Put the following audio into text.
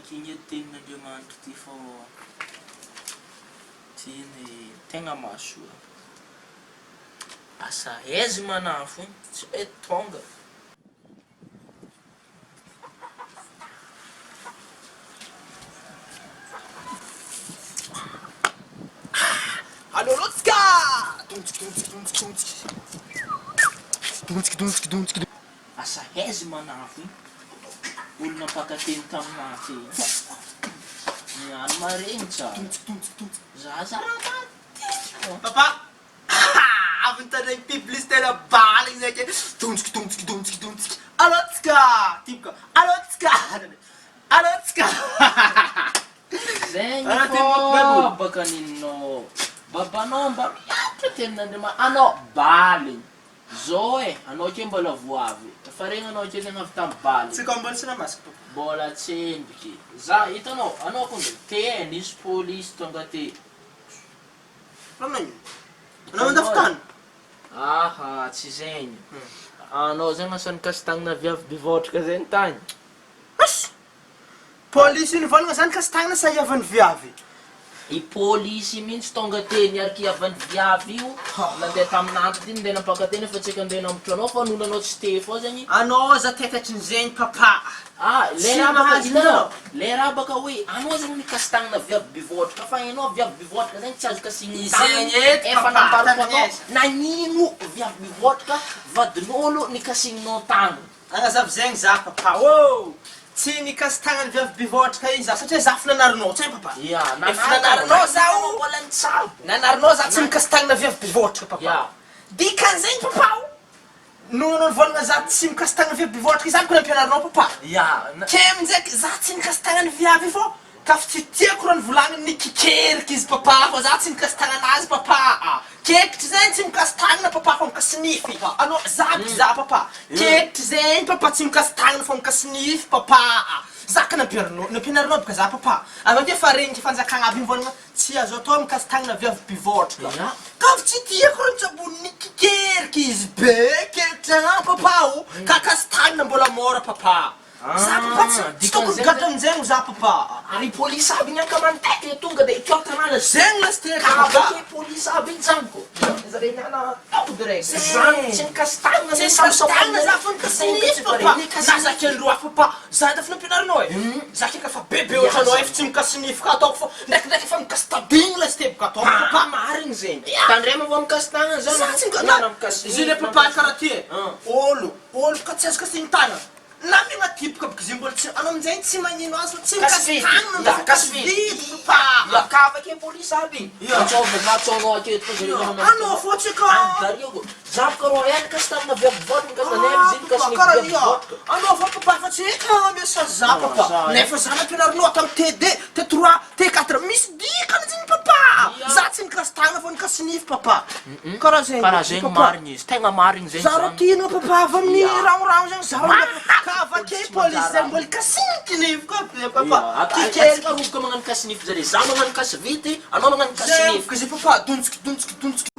Vakigny edy tenin'Andriamanitra ty fô ty ny tegna mahasoa. Asa aiza manafo igny, tsy mety tonga. Alô tsika! Dontsiky dontsiky dontsiky dontsiky. Dontsiky dontsiky dontsiky. Asa aiza manafo iny olona mpakateny taminah teo iny. Niany maregny tsara. Zaza raha matetiky. Papa! Avy nitandregny publicité na bala igny zay ke dontsiky dontsiky dontsiky dontsiky. Alô tsika! Tipoka. Alô tsika! Alô tsika! Zegny fô baka ninonao. Babanao mba mianatra tenin'Andriamanitra. Anao baligny. Zao e, anao ke mbola voavy. Efa regny anao ke zegny avy tamy baligny. Tsika mbola tsy namasaka papa. Mbola tsendriky. Za, hitanao, anao kony, te e, nisy polisy tonga te. Fa magnino? Anao mandafo tany? Aha, tsy zegny. Anao zegny asa nikasi-tagnana viavy bivôtraka zegny tagny. Asy! Polisy io nivolagna zany nikasi-tagnana sa hiavan'ny viavy? I polisy mintsy tonga te niaraka hiavan'ny viavy io, nandeha tamin'antitra iny ndeha nampaka-tena fa tsy haiko andeha nambotra anao fa noho nanao tsy te fô zegny. Anao aza tetatrin'izegny papa. Ah, le Tsy raha baka, mahazo hitanao, anao. le raha baka hoe anao zegny mikasi-tagnana viavy bivôtraka fa hainao viavy bivôtraka zegny tsy azo kasigny Izegny tagnana, eto efa papa, nambarako anao, tandrignesa. nagnino viavy bivôtraka vadin'ôlo nikasigninao tagnana. Agnazava zegny za papa ô! Tsy nikasi-tagnan'ny viavy bivôtraka igny za satria za efa nanarinao tsy hay papa? Ya, Efa nanariko nanarinao za anao o! mbola nitsabo. Nanarinao za tsy mikasi-tagnana viavy bivôtraka papa. Ya. Dikan'izegny papa o! Noho anao nivolagna za tsy mikasi-tagnana viavy bivôtraka izany ko nampianarinao papa. Ya, na. Ke aminjay za tsy nikasi-tagnan'ny viavy io fô ka fa tsy tiako raha nivolagniny nikikeriky izy papa fa za tsy nikasi-tagnana azy papa a! Kekitry zegny tsy mikasi-tagnana papa fa mikasinify anao zaky za papa kekitry zegny papa tsy mikasi-tagnana fa mikasinify papa a! Za ka nampiarinao nampianarinao boka za papa avy ake fa regniky fanjakagna aby mivôlagna tsy azo atao mikasi-tagnana viavy bivôtraka ka fa tsy tiako raha nitsabony nikikeriky izy be kekitry agny papa o ka kasi-tagnana mbola môra papa. Za papa tsy tsy tokony gadra aminjegny za papa. Ary polisy aby ny ankamanitety tonga de ito tanàna Zegny lesy ka papa. avake polisy aby iny zaniko. Zare niala tao direct. Zany tsy nikasi-tagnana Tsy nikasi-tagnana za fa nikasi-nify papa. Na za kely roa papa. Za edy efa nampianarinao e. Za ke ka fa bebe ohatranao efa tsy mikasi-nify ka ataoko fa ndraikindraiky efa mikasi-tadiny lesy teboka ataoko papa. Marigny zegny. Tandremo vao mikasi-tagnana zany. Za tsy mikasi-tagnana. Izy le papa karaha ty e. Olo, olo ka tsy azo kasihiny-tagnana. Na mila tipoka aby k'zay mbola tsy anao aminjay tsy magnino azy fa tsy mikasi-tagnana Ya fa kasivily fa Ya ka avake polisy aby Ya. Atsôva za atsônao aketo fa zay Ya. Anao fô tsy ka Any darioko Za boka rô ela kasi-tagnana viavy votrika Ah, nefa izy papa, kasi karaha viavy ia. votrika. Anao fô papa fa tsy ka miasa za Ah, papa. za- Nefa za nampianarinao tamy T2, T3, T4 misy dikany zegny papa. Ya. Za tsy nikasi-tagnana fa nikasi-nify papa. Karaha zegny Karaha zegny papa. marigny izy, tegna marigny zegny Za rô zany. tianao papa avy amin'ny Ya. rahorahona zegny za rô ka avake Tsy polisy manjary zegny mbola kasinky nify koa be papa. Ya, Ty kely. Atsika roboka magnano kasinify zare, za magnano kasivity, anao magnano Zegny kasinify. boka zay papa dontsiky dontsiky dontsiky.